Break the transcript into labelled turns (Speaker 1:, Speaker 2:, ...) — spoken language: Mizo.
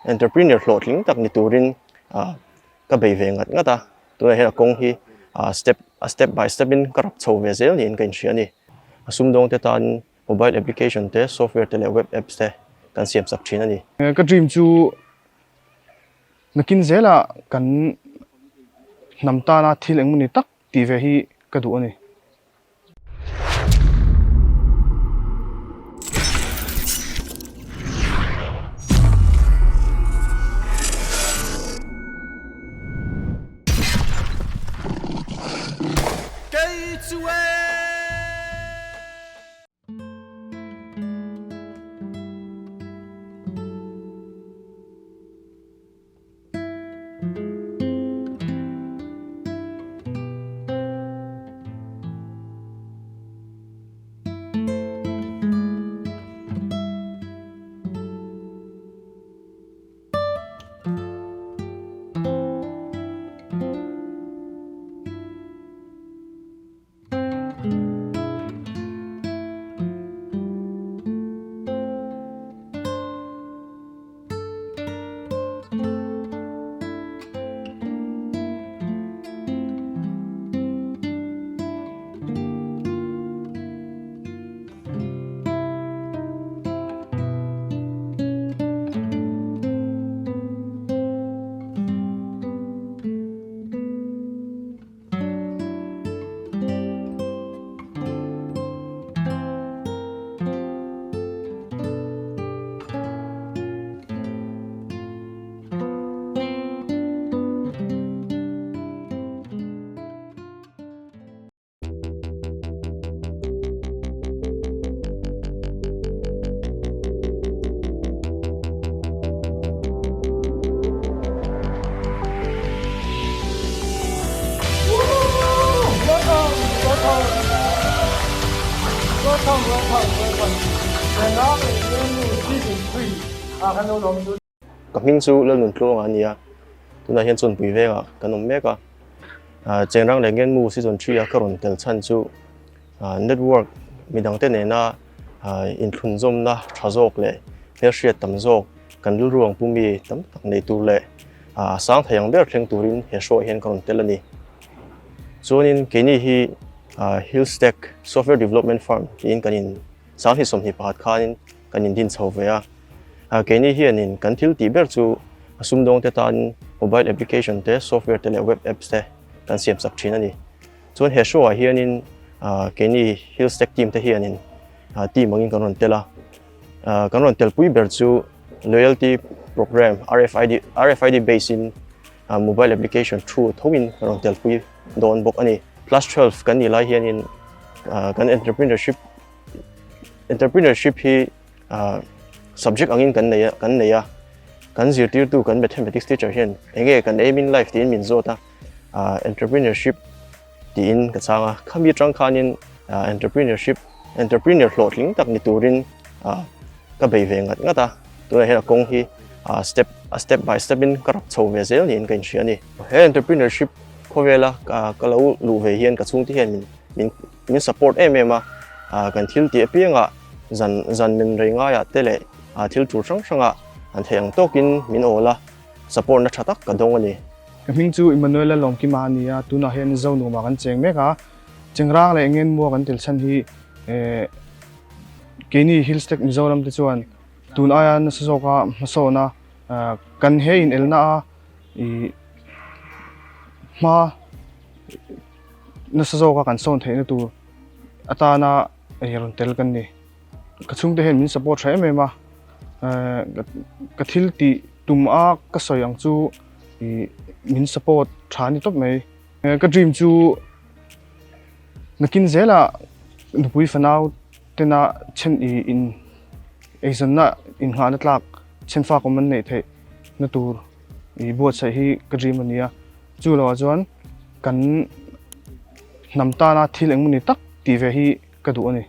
Speaker 1: Entrepreneur hlawhtling tak ni turin ka bei ve ngat ngat a, tunah hian a kawng hi step a step by step in ka rap chho ve zel niin ka inhria a ni. A sumdawngte tan mobile application te, software te leh web apps te kan siam sak thin a ni.
Speaker 2: Ka dream chu nakin zela kan hnam tana thil engmawni tak tih ve hi ka duh a ni.
Speaker 3: Kei chu e!
Speaker 1: Ka hming chu Lalnuntluanga a ni a, tunah hian Chawnpui vengah kan awm mek a. Chengrang leh Ngenmu season 3 a ka rawn tel chhan chu network midangte nena inthlunzawmna tha zawk leh hmelhriat tam zawk kan rilru ang pu mi tam tak nei tur leh a sang thei ang ber thleng turin he show ah hian ka rawn tel a ni. Chuanin keini hi Hillstack Software Development Firm tiin kan in 2021 khanin kan indin chho ve a. Keini hianin kan thil tih ber chu a sumdawngte tan mobile application te, software te leh web apps te kan siam sak thin a ni. Chuan he show ah hianin keini Hillstack team te hianin team angin kan rawn tel a. Kan rawn telpui ber chu loyalty program RFID, RFID base in mobile application thu thoin kan rawn telpui dawn bawk a ni. Class 12 kan nih lai hianin kan entrepreneurship entrepreneurship hi subject angin kan nei a kan nei a kan zirtirtu kan mathematics teacher hian enge kan aim in life tiin min zawt a entrepreneurship tiin ka chhang a khami atang khanin entrepreneurship entrepreneur hlawhtling tak ni turin ka bei ve ngat ngat a tunah hian a kawng hi step a step by step in ka rap chho ve zel niin ka inhria a ni he entrepreneurship khawvela ka lo luh ve hian ka chhungte hian min min Min support em em a, kan thil tih apiangah zan zan min rei ngaiah te leh thil tur hrang hrangah an theih ang tawkin min awl a, support na tha tak ka dawng a ni.
Speaker 2: Ka hming chu Emmanuel Lalawmkima a ni a, tunah hian Zonuma kan cheng mek a, Chengrang leh Ngenmua kan tel chhan hi keini Hillstack Mizoram te chuan tun aia nasa zawka hmasawna kan he inelna a hma Nasa zawka kan sawn theihna tur atana ei rawn tel kan ni. Ka chhungte hian min support tha em em a, ka thil tih tum a ka sawi ang chu ih min support tha ni tawp mai. Ka dream chu nakin zela nupui fanau tena then ih in eizawnna inngahna tlak then fak awm an neih theih na tur ih buatsaih hi ka dream a ni a. Chu lohah chuan kan hnam tana thil engmawni tak tih ve hi ka duh a ni.